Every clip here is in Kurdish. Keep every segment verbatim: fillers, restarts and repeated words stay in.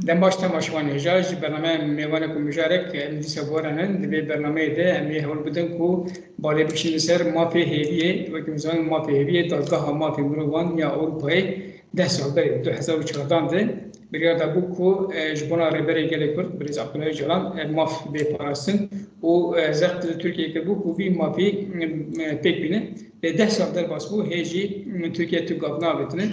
Dem baş temaşevanê hêja, ji bernameya mêvanek û mijarek em dîsa bi we re ne. Di vê bernameyê de em ê hewl bidin ku balê bikişînin ser mafê hêviyê. Wekî hûn zanin mafê hêviyê Dadgeha Mafê Mirovan ya Ewropayê deh sal berê, du hezar û çardan de biryar dabû ku, e, ji bona Rêberê Gelê Kurd, Birêz Abdullah Ocalan, e, maf bê parastin û, e, zext li Tirkiyeyê kirbû ku vî mafî, e, pêk bîne. Lê deh sal derbas bû, hê jî, e, Tirkiye tu gav navêtine.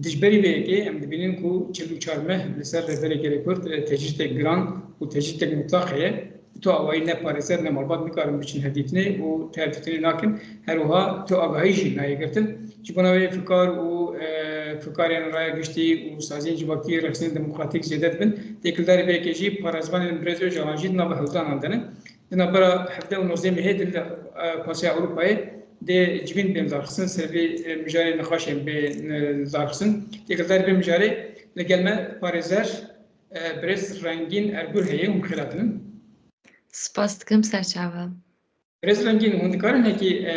Dijberî vê yekê em dibînin ku çil û çar meh li ser Rêberê Gelê Kurd, e, tecrîdek giran û tecrîdek mutlaq heye. Tu awayî ne parêzer ne malbat nikarin biçin hevdîtinê û tevdîtinê nakin. Her wiha tu agahî jî nayê girtin. Ji bona wê fikar û, e, fikarên raya giştî û saziyên civakî rexsên demokratîk zêde dibin. Têkildarî vê yekê jî parêzvanên Birêz Ocalan jî di nava hewldanan de ne. Di navbera hevdeh û nozdeh mehê de li, e, Konseya Ewropayê dê civîn bên darxistin, ser vê, e, mijarê nîqaşên bên, e, darxistin. Têkildarî vê mijarê li gel me parêzer, e, Birêz Rengîn Ergul heye, hûn bi xêr hatinin. Spas dikim, serçava. Birêz Rengîn, hûn dikarin hekî, e,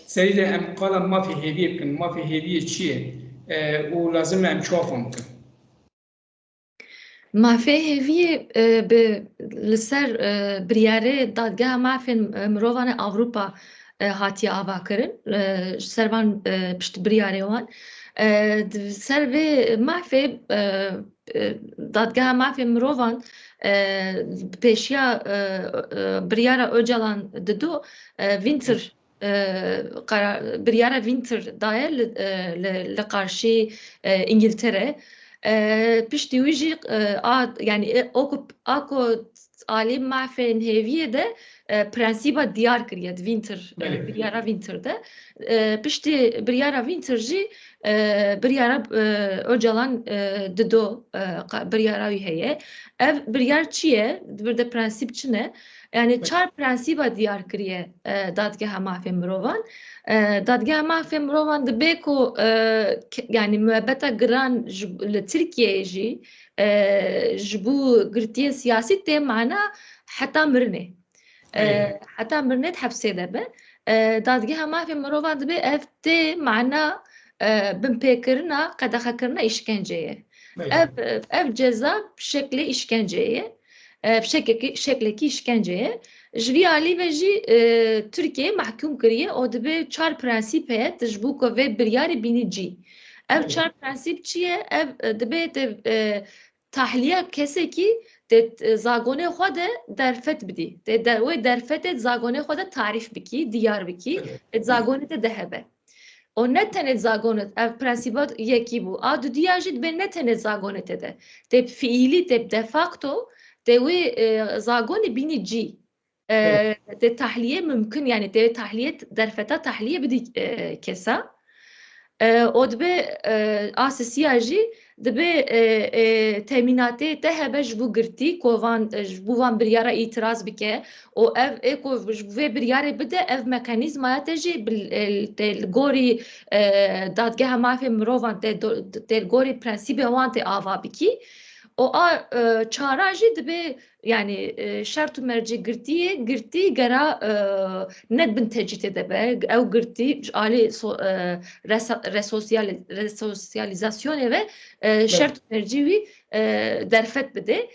serî de em qala mafê hêviyê bikin? Mafê hêviyê çi ye? E, û lazim e em çawa fam bikin? Mafê hêviyê, e, bi, li ser, e, biryarê Dadgeha Mafên, e, Mirovan ê Ewropa, e, hatiye avakirin. E, ji ser van, e, pişt biryarê wan. E, di ser vê mafê, e, e, Dadgeha Mafên Mirovan, e, pêşiya, e, e, biryara Ocalan dido, e, Winter, e, qera-, biryara Winter daye li, e, li, li qarşî, e, Îngiltere. E, piştî wî jî, e, a, yanî, e, okup-, a ku alî mafên hêviyê de, e, prensîba diyar kiriye di Winter, e, Belê. biryara Winter de. E, piştî biryara Winter jî, e, biryara, e, Ocalan, e, dido, e, qa-, biryara wî heye. Ev biryar çi ye? Di vir de prensîp çi ne? Yani Evet. çar prensîba diyar kiriye, e, Dadgeha Mafê Mirovan. E, Dadgeha Mafê Mirovan dibe ku, e, ke-, yani muebeta giran ji, li Tirkiyeyê jî, e, ji bo girtiyên siyasî tê mana heta mirinê. E, Belê. heta mirinê di hepsê de be. E, Dadgeha Mafê Mirovan dibe ev tê mana, e, binpêkirina, qedexekirina îşkenceyê. Belê. Ev, ev ceza bi şeklê îşkenceyê, e, bi şeklekî, şeklekî îşkenceyê. Ji vî alî ve jî, e, Tirkiye mehkûm kiriye û dibe çar prensîp heye, tu ji bo ku vê biryarê bînî cî. Ev Belê. çar prensîp çi ye? Ev, e, dibe te, e, tahliya kesekî te, e, zagonê xwe de derfet bidî. Te de, wê derfetê zagonê xwe de tarîf bikî, diyar bikî. Belê. Te zagonê te de hebe. O ne tenê zagonê, ev prensîba yekî bû. A dudiya jî dibe ne tenê zagonê te de. Te fiîlî, te de facto, te wê, e, zagonê bînî cî. E, Evet. te tahliye mumkin, yani te tahliye, derfeta tahliye bidî, e, kesa. E, o dibe, e, a sisiya jî dibe, e, e, temînatê te hebe ji bo girtî, ku van, e, ji bo van biryara îtiraz bike. Û ev ê ku ji vê biryarê bide, ev mekanîzmaya te jî bi, e, te li gorî, e, Dadgeha Mafê Mirovan te do-, te li gorî prensîbê wan te ava bikî. Û a, e, çara jî dibe, yani, e, şert û mercê girtiyê, girtî gera, e, ne bin tecrîtê de be, ew girtî ji alî so-, e, resa-, resosyali-, resosyalîzasyonê ve, e, Evet. şert û mercî wî, e, derfet bide.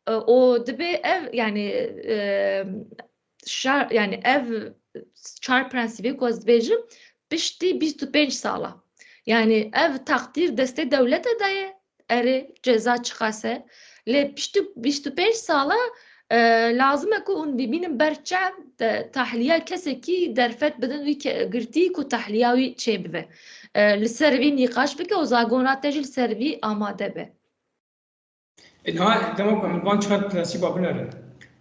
E, û dibe ev, yani, e, şa-, yani ev çar prensîbê ku ez dibêjim, piştî bîst û pênc sala. Yani ev teqdîr destê dewlete de ye, erê ceza çiqas e. Lê piştî bîst û pênc sala, e, lazim e ku hûn bibînin ber çav de tahliya kesekî derfet bidin wî ke-, girtî ku tahliya wî çêbibe. E, li ser vî nîqaş bike û zagona te jî li ser vî amade be. E, niha dema ku em van çar prensîba binerin,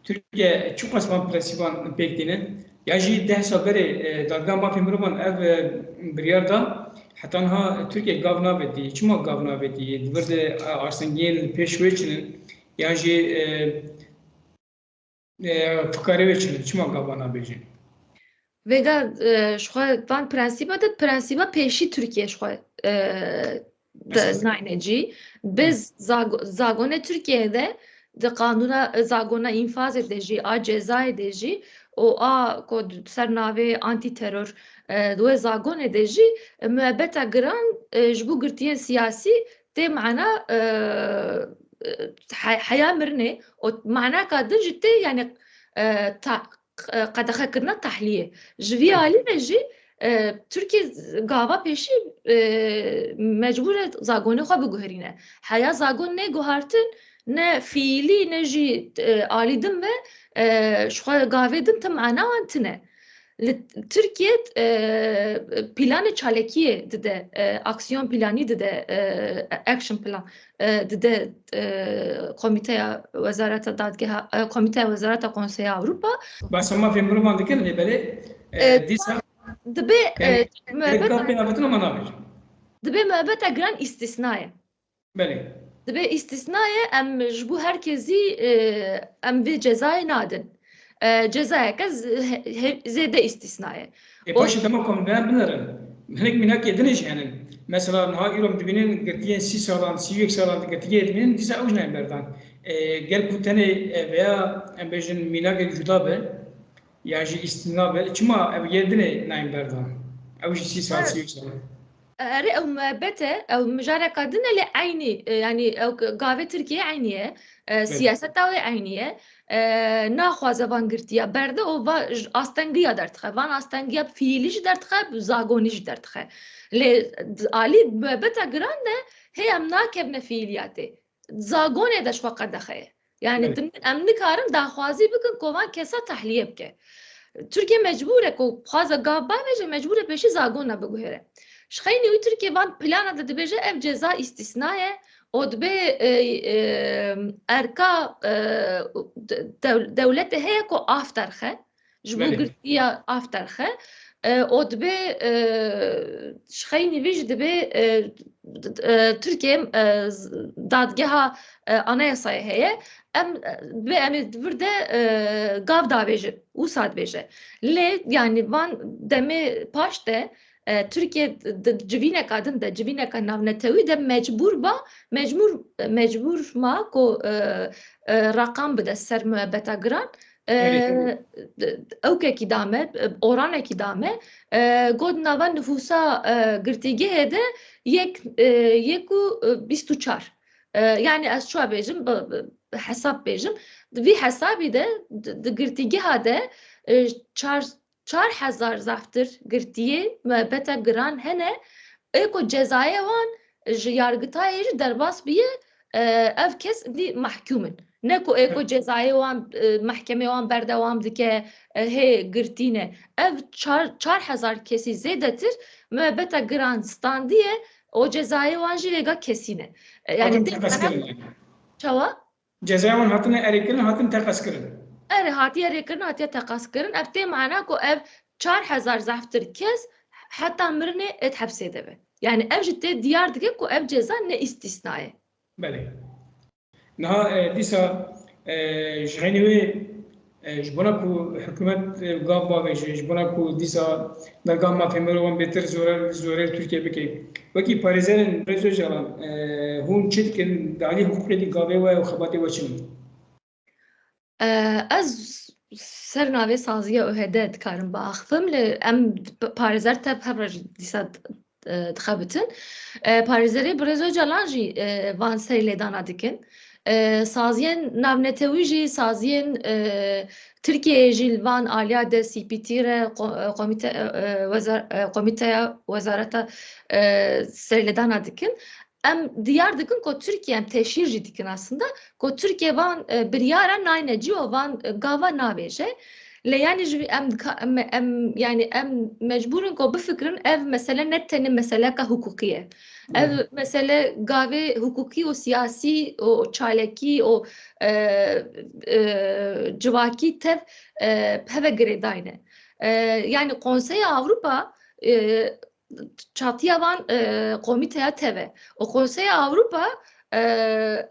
Tirkiye çiqas van prensîban pêk tînin? Ya jî deh sal berê, e, Dadgeha Mafê Mirovan ev, e, biryar da, heta niha Tirkiye gav navetî. Çima gav navetî? Di vir de, e, arsengiyên li pêş wê çinin? Ya jî, e, e, fikarê wê çi ne? Çima gava nabêjin? Vêga, e, ji xwe van prensîba de, prensîba pêşî Tirkiye ji xwe, e, de Esas. nayne cî. Bi Hı. zago-, zagonê Tirkiye de, di qanûna, e, zagona înfazê de jî, a cezayê de jî û a ku ser navê antîteror, e, di wê zagonê de jî, e, muebeta giran, e, ji bo girtiyên siyasî tê mana, e, e, he-, heya mirinê û manaka din jî tê, yanî, e, ta-, e, qedexekirina tehliyê. Ji vî alî ve jî, e, Tirkiye z-, gava pêşî, e, mecbûr e zagonê xwe biguherîne. Heya zagon nê guhartin, ne fiîlî, ne jî, e, alî din ve, e, ji xwe gavê din tim ana wan tine. Li Tirkiye, e, planê çalakiyê dide, e, aksiyon planî dide, e, action plan, e, dide, e, Komîteya Wezareta Dadgeha, e, Komîteya Wezareta Konseya Ewropa. Basa mafê mirovan dikin lê belê, e, E, dîsa, dibe, e, gerek, gerek muhabbet gaf pê navêtin ama navêjin. Dibe muhabbeta giran îstîsna ye. Belê. Dibe îstîsna ye, em ji bo her kesî, e, em vê cezayê nadin. E, cezayeke z-, he-, he-, zêde îstîsna ye. Ê, O paşê dema ku em vê binerin, hinek mînakê din jî hene. Mesela niha îro em dibînin girtiyên sî salan, sî û yek salan di girtiyê dibînin, dîsa ew jî nayên berdan. E, gel ku tenê, e, veya em bêjin mînakek cuda be, ya jî îstîsna be, çima ev yê dinê nayên berdan? Ew jî sî sal, Evet. sî û yek sal. Erê, ew muhabbet e, ew mijareka din e, lê eynî, e, yanî ew g-, gavê Tirkiyê eynî ye, e, Evet. siyaseta wê eynî ye, e, naxwaze van girtiya berde û va-, j-, astengiya derdixe. Van astengiya fiîlî jî derdixe, zagonî jî derdixe. Lê d-, alî muhabbeta giran de hê em nakevne fiîliyatê. Zagonê de ji xwe qedexe ye. Yani Evet. din-, em nikarin daxwazî bikin ku van kesa tahliye bike. Tirkiye mecbûr e ku xwaze gav bavêje, mecbûr e pêşî zagona biguhere. Ji xeynî wî Tirkiye van plana de dibêje ev ceza îstîsna ye û dibê, e, e, erka, e, de-, dew-, dewletê heye ku av derxe. Ji bo Belê. girtiya av derxe. E, û dibê, e, ji xeynî vî jî dibê, e, d-, d-, e, Tirkiye, e, z-, dadgeha, e, anayasayê heye. Em, e, dibê em ê di vir de, e, gav davêjin. Wisa dibêje. Lê, yanî van demê paş de, e, Tirkiye di, di civîneka din de, civîneka navnetewî de mecbûr ba, mecbûr, mecbûr ma ku, e, e, reqam bide ser muhabbeta giran. E, Erê, erê. d-, d-, ewkekî dame, e, oranekî dame, e, got nava nifûsa, e, girtîgehê de yek, e, yek û, e, bîst û çar. E, yani ez çawa bêjim, bi, bi, bi hesab bêjim. Di vî hesabî de, di, di girtîgeha de, e, çar, çar hezar zaftir girtiyê muhabbeta giran hene, ê ku cezayê wan ji yargitayê jî derbas biye, e, ev kes dî mahkûm in. Ne ku ê ku cezayê wan, e, mahkemê wan berdewam dike, e, hê girtî ne. Ev çar, çar hezar kesî zêdetir muhabbeta giran standiye, o cezayê wan jî vêga kesî ne. E, yani Hatin tê teqez mena kirin yani. Çawa? Cezaya wan hatine erêkirin, hatin teqez kirin. Erê, hatiye erêkirin, hatiye teqez kirin. Ev tê mana ku ev çar hezar zaftir kes heta mirinê êt hepsê de be. Yani ev jî tê diyar dike ku ev ceza ne îstîsna ye. Belê. Niha, e, dîsa, e, ji heynî wê, e, ji bona ku hikûmet, e, gav bavêje, ji bona ku dîsa dergah mafê mirovan bêtir zorer, zorê li Tirkiye bike. Wekî parêzerên Birêz Ocalan, e, hûn çi dikin? Di alî hiqûqê dî gavê we û xebatê we çi ne? E, ez ser navê saziya O H D dikarim biaxivim, lê em p-, parêzer tev hev re jî dîsa, e, dixebitin. E, parêzerê Birêz Ocalan jî, e, van serlêdana dikin. E, saziyên navnetewî jî, saziyên, e, Tirkiyeyê jî li van aliya de C P T re, ko-, e, komîte, e, e, wezar-, e, komîteya wezareta, e, serlêdana dikin. Em diyar dikin ku Tirkiye, em teşhîr jî dikin aslında, ku Tirkiye van, e, biryara nayne cî û van, e, gava navêje. Lê yani ji em dika-, em, em, yani em mecbûr in ku bifikirin ev mesele ne tenê meseleka hiqûqî ye. Ev Evet. mesele gavê hiqûqî û siyasî û çalakî û, e, e, civakî tev, e, heve girêdayî ne. E, yani Konseya Ewropa, e, çatiya van, e, komîteya tev e. Û Konseya Ewropa, e,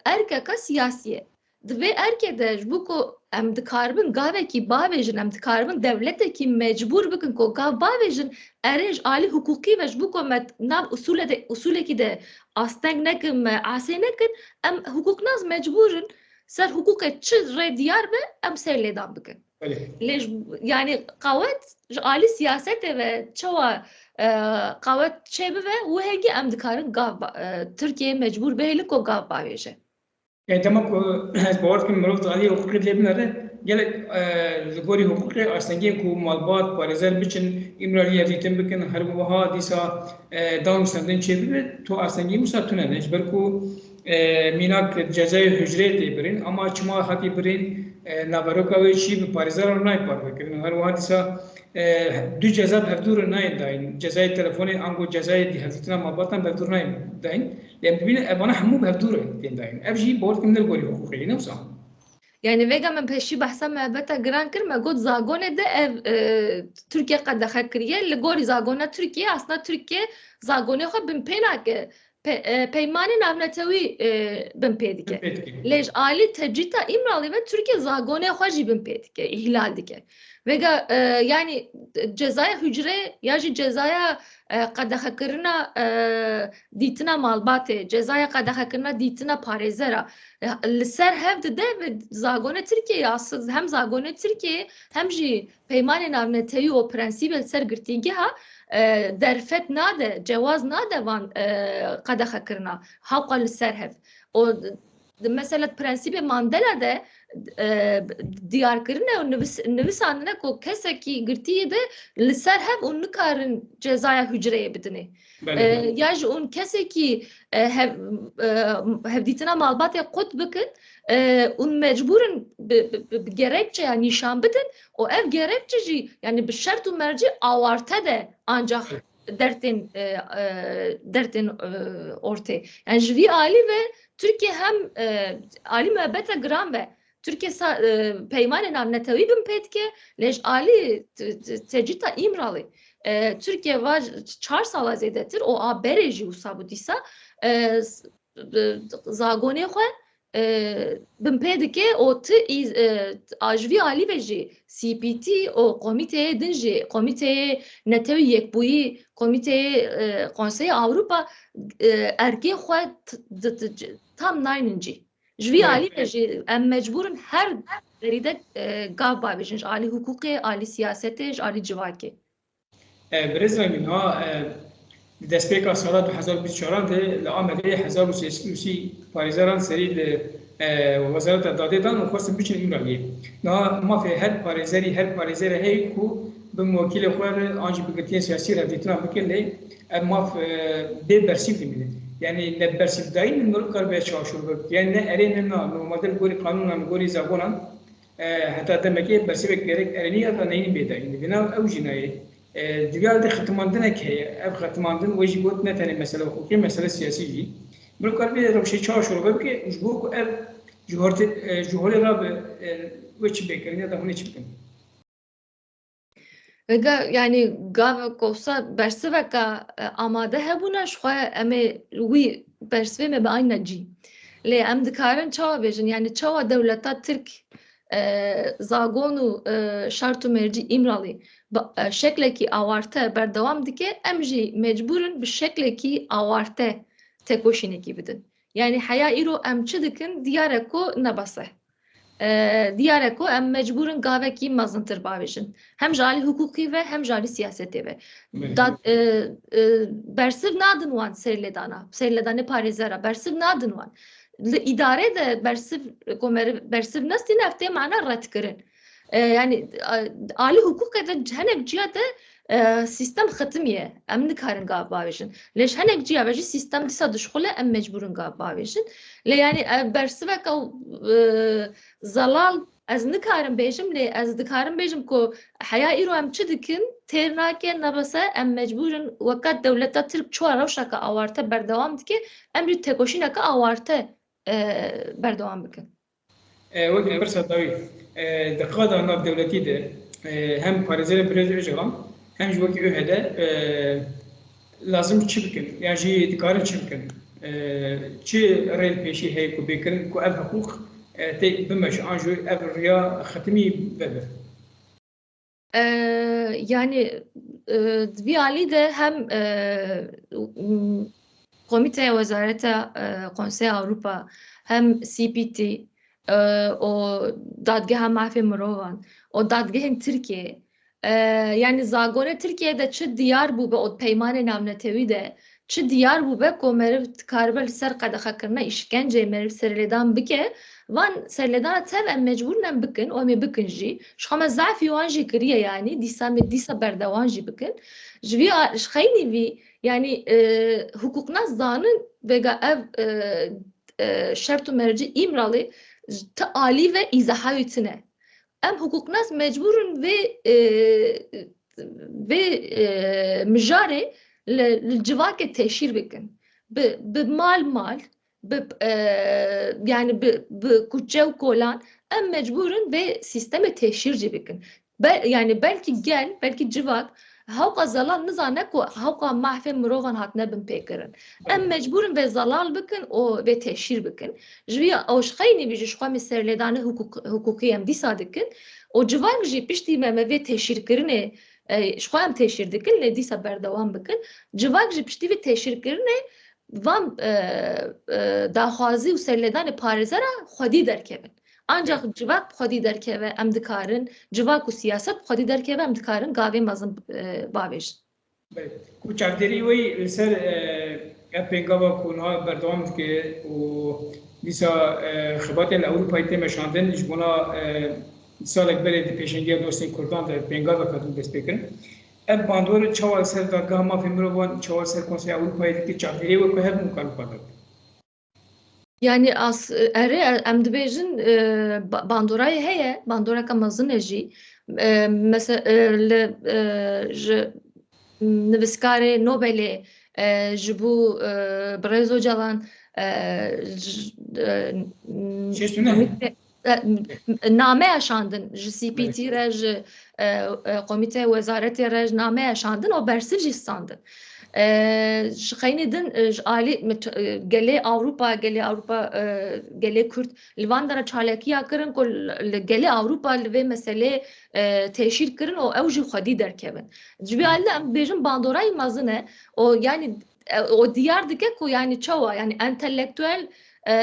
erkeka siyasî ye. Di vê erkê de ji bo ku em dikaribin gavekî bavêjin, em dikaribin dewletekî mecbûr bikin ku gav bavêjin, erê ji alî hiqûqî ve ji bo ku me nav usûle de, usûlekî de asteng nekin, me asê nekin, em hiqûqnas mecbûr in ser hiqûqê çi rê diyar be, em serlêdan bikin. Belê. Lê ji, yani qawet ji alî siyasetê ve çawa, e, qawet çêbibe, wê hengî em dikarin gav ba-, e, Tirkiye mecbûr bihêlin ku gav bavêje. E, dema ku ez bawer dikim mirov di aliyê hiqûqê lê binere, gelek, e, li gorî hiqûqê astengiyên ku malbat, parêzer biçin, Îmraliyê dîtin bikin, her wiha dîsa, e, danûstendin çêbibe, tu astengiyê wisa tune ne. Ji ber ku, e, mînak cezayê hucreyê tê birîn, ama çima hatî birîn, e, naveroka wê çi bi parêzeran nayê parvekirin. Her wiha dîsa, e, du ceza bi hevdû re nayên dayîn. Cezayê telefonê ango cezayê hevdîtina malbatan bi hevdû re nayên dayîn. Lê em dibînin evana hemû bi hevdû re tên dayîn. Ev jî bawer dikim ne li gorî hiqûqê ye, ne wisa? Yani vêga min pêşî behsa muhebeta giran kir, me got zagonê de ev, e, Tirkiye qedexe kiriye. Li gorî zagona Tirkiye, aslında Tirkiye zagonê xwe bin pê nake. Pe-, e, peymanê navnetewî, e, bin pê dike. Bin pê dike. Lê ji alî tecrîta Îmralî ve Tirkiye zagonê xwe jî bin pê dike, îhlal dike. Vêga, e, yani cezaya hucre ya jî cezaya, e, qedexekirina, e, dîtina malbatê, cezaya qedexekirina dîtina parêzera, e, li ser hev dide ve zagonê Tirkiye ya, hem zagonê Tirkiye hem jî peymanê navnetewî û prensîbê li ser girtîgeha, e, derfet nade, cewaz nade van, e, qedexekirina. Hewqa li ser hev. Û di mesela prensîbê Mandela de, e, diyar kirine û nivis-, nivisandine ku kesekî girtiyê de li ser hev û nikarin cezaya hucreyê bidinê. Belê. E, ya ji ûn kesekî, e, hev-, e, hevdîtina malbatê qut bikin, e, ûn mecbûr in bi, bi, bi, bi gerekçeya nîşan bidin û ev gerekçe jî, yani bi şert û mercê awarte de ancak Evet. dertên, e, e, dertên, e, ortê. Yani ji vî alî ve Tirkiye hem, e, alî muhebeta giran ve Tirkiye sa-, e, peymanê navnetewî bin pê dike, lê ji alî t-, t-, tecrîta Îmralî, e, Tirkiye va ç-, çar sala zêdetir û a berê jî wisa bû dîsa, e, s-, bi zagonê xwe, e, bin pê dike û ti îz-, e, a ji vî alî ve jî C P T û komîteyê din jî, komîteyê netewî yekbûyî, komîteyê, e, Konseyê Ewropa, e, erkê xwe t-, di-, di-, tam naynin cî. Ji vî Evet. alî ve jî em mecbûr in her derî de, e, gav bavêjin. Ji alî hiqûqê, alî siyasetê, ji alî civakê. E, Birêz Rengîn, ha, e, di destpêka sala du hezar û bîst û çaran de li Amedê hezar û sê sed û sî parêzeran serî li, e, Wezareta Dadê dan û xwestin biçin Îmraliyê. Niha mafê her parêzerî, her parêzerê heye ku bi muwekîlê xwe re an jî bi girtiyên siyasî re dîtina bike, lê ev maf, e, bê bersîv dimîne. Yani ne bersîvdayî ne mirov karibe çawa şûr bike. Yani ne erê ne na, normalde li gorî qanûnan, li gorî zagonan, e, heta demekê bersivek gerek erenî ya da neyînî bê dayîn. Vîna ew jî nayê. E, di vî alî de xetimandineke heye. Ev xetimandin wê jî got ne tenê mesele hiqûqî, mesele siyasî jî. Mirov karibe rewşê çawa şorobe bike, ji bo ku ev ji hortê, e, ji holê rabe, e, wê çi bê kirin ya da hûn ê çi bikin? Vêga, yani, gavek wisa bersiveka, e, amade hebûna, ji xwe em ê wî bersivê me bi ayna cî. Lê em dikarin çawa bêjin? Yani, çawa dewleta Tirk, e, zagon û, e, şert û mercî Îmralî bi, e, şeklekî awarte berdewam dike, em jî mecbûr in bi şeklekî awarte têkoşînekî bidin. Yani, heya îro em çi dikin, diyar e ku ne bes e. E, diyar e ku em mecbûr in gavekî mezintir bavêjin. Hem ji alî hiqûqî ve, hem ji alî siyasetê ve. Belê. Dat-, e, e, bersiv nadin wan serlêdana, serlêdanê parêzera, bersiv nadin wan. Li îdarê de bersiv, komerî bersiv nestîne, ev tê mana redkirin. E, yani, a-, alî hiqûqê de hinek ciya de, e, sîstem xitimiye. Em nikarin gav bavêjin. Lê ji hinek ciya ve jî sîstem dîsa dişuxile, em mecbûr in gav bavêjin. Lê yani ev bersiveka, e, zelal ez nikarim bêjim, lê ez dikarim bêjim ku heya îro em çi dikin, têr nake, ne bes e, em mecbûr in weka dewleta Tirk çawa rewşeke awarte berdewam dike, em jî têkoşîneke awarte, e, berdewam bikin. E, wekî pirsa dawî, e, di qada navdewletî de, e, hem parêzerê Birêz Ocalan, hem jî wekî ÖHD, e, lazim çi bikin? Yan jî dikarin çi bikin? E, çi rêl pêşî heye ku bê kirin ku ev hiqûq, e, tê bimeşe, an jî ev riya xetimî vebe? E, yani, e, di vî alî de hem, e, m-, Komîteya Wezareta, e, Konseya Ewropa, hem C P T, e, û Dadgeha Mafê Mirovan û dadgehên Tirkiyeyê, e, yani zagonê Tirkiyeyê de çi diyar bûbe û peymanê navnetewî de, çi diyar bûbe ku meriv dikaribe li ser qedexekirina îşkenceyê meriv serlêdan bike, van serlêdana tev em mecbûr in em bikin û em ê bikin jî. Ji xwe me zafî wan jî kiriye, yanî dîsa me dîsa berdewam jî bikin. Ji vî a-, ji xeynî vî, yanî, e, hukuknas zanin vêga ev, e, e, şert û mercî Îmralî ti alî ve îzeha wî tune. Em hukuknas mecbûr in vê, e, vê, e, mijarê li, li civakê teşhîr bikin. Bi, bi mal mal, bi, e, yani bi, bi kuçe û kolan em mecbûr in vê sîstemê teşhîr jî bikin. Be, yani belkî gel, belkî civak hewqa zelal nizane ku hewqa mahfê mirovan hatine binpêkirin. Em mecbûr in vê zelal bikin û vê teşhîr bikin. Ji vî ew ji xeynî vî jî ji xwe me serlêdanê hukuk-, hukukî em dîsa dikin. Û civak jî piştî me, me vê teşhîrkirinê, e, ji xwe em teşhîr dikin, lê dîsa berdewam bikin. Civak jî piştî vî teşhîrkirinê van, e, e, daxwazî û serlêdanê parêzera xwedî derkevin. Ancak civak bi xwedî derkeve, em dikarin civak û siyaset bi xwedî derkeve, em dikarin gavê mezin, e, bavêjin. Belê. Ku çavdêrî wê li ser, e, ev pêngava ku niha berdewam dike û dîsa, e, xebatên li Ewropayê tê meşandin, ji bona, e, salek berê di pêşengiya dostên Kurdan de pêngavek hatin destpêkirin. Ev bandor çawa li ser dadgeha mafê mirovan, çawa li ser Konseya Ewropayê dike, çavdêrê wê ku hev nûkan xwe dike. Yani as, erê, em dibêjin, e, ba-, bandorayê heye, bandoreke mezin e jî. E, mese-, e, li, e, ji nivîskarê Nobelê, e, ji bo, e, Birêz Ocalan, e, ji, e, Şêst û neh. Komîte-, e, nameya şandin ji C P T re, ji, e, e, Komîteya Wezaretê re nameya şandin û bersiv jî standin. E, ji xeynî din, e, ji alî mit-, e, gelê Ewropa, gelê Ewropa, e, gelê Kurd li van dera çalekiya kirin ku li, li gelê Ewropa li vê meselê, e, teşhîr kirin û ew jî xwedî derkevin. Ji vî alî de em bêjin bandorayî mezin e û yani, e, û diyar dike ku yani çawa yani entelektuel, e,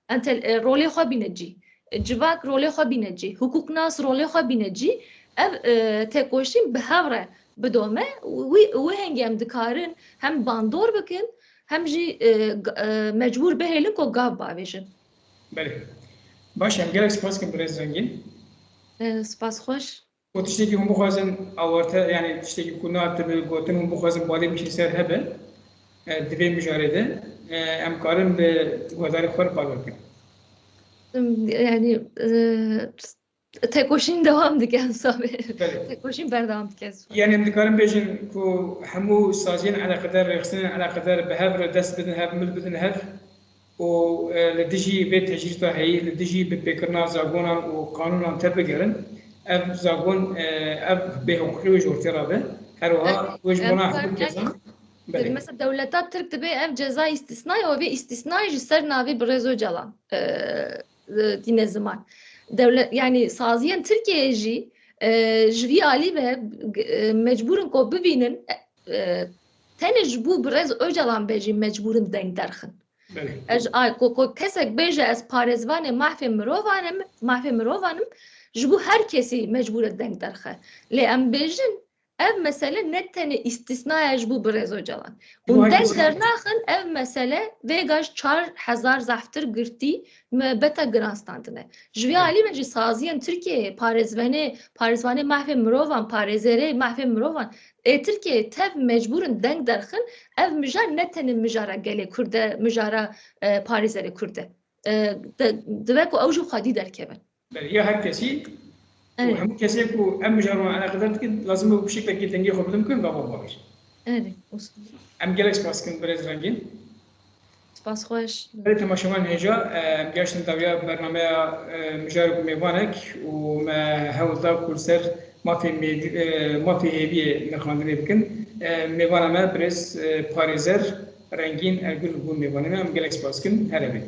entel-, e, rolê xwe bîne cî. Civak rolê xwe bîne cî, hukuknas rolê xwe bîne cî, ev, e, têkoşîn bi hev re bidome, wî, wî hengî em dikarin hem bandor bikin, hem jî, e, g-, e, mecbûr bihêlin ku gav bavêjin. Belê. Baş, em gelek spas dikin birêz Rengîn. E, spas xweş. Û tiştekî hûn bixwazin awarte, yani tiştekî ku nehatibe gotin, hûn bixwazin balê bikişîn ser hebe, e, di vê mijarê de, e, em karin bi guhdarê xwe re parve bikin. Yani, e, têkoşîn dewam dike, Musa Bey. Belê. Têkoşîn berdewam dike. Yani em dikarin bêjin ku hemû saziyên eleqedar, rêxistinên eleqedar bi hev re dest bidin hev, mil bidin hev. û, e, li dijî vê tecrîta heyî, li dijî binpêkirina zagonan û qanûnan tebigerin, ev zagon, e, ev bêhiqûqî wê ji ortê re be. Her wiha wê ji bona hemû kesan. Belê. Mesela dewleta Tirk dibe ev ceza îstîsnayê û vê îstîsnayê ji ser navê Birêz Ocalan, e, e, tîne ziman. Dewlet, yani saziyên Tirkiyeyê jî, e, ji vî alî ve, e, mecbûr in ku bivînin, e, tenê ji bo Birêz Ocalan be jî mecbûr in deng derxin. Belê. Ez, ay, ku, ku kesek bêje, "Ez parêzvanê mafê mirovan im, mafê mirovan im", ji bo her kesî mecbûr e deng derxe. Lê em bêjin, ev mesele ne tenê îstîsna ye ji bo Birêz Ocalan. Hûn deng dernaxin, ev mesele vêga ji çar hezar zehftir girtî me beta giran standine. Ji vê alî me jî saziyên Tirkiyeyê, parêzvenê, parêzvanê mafê mirovan, parêzerê mafê mirovan, ê Tirkiyeyê tev mecbûr in deng derxin, ev mijar ne tenê mijara gelê Kurd e, mijara, e, parêzerê Kurd e. E, de, divê ku ew jî xwedî derkevin. Belê, ya her kesî, û hemû kesê ku em mijar wan eleqedar dikin, lazim e bi şeklekî dengê xwe bidin bikin, gava baş. Erê, olsun. Em gelek spas dikin birêz Rengîn. Spas xweş. Belê temaşevan hêja, em gehiştin dawiya bernameya, e, mijarek û mêvanek û me hewl da ku li ser mafê mêv-, e, mafê hêviyê nirxandinê bikin. E, mêvana me birêz, e, parêzer Rengîn Ergul bûn mêvanê me. Em gelek spas dikin. Here bê.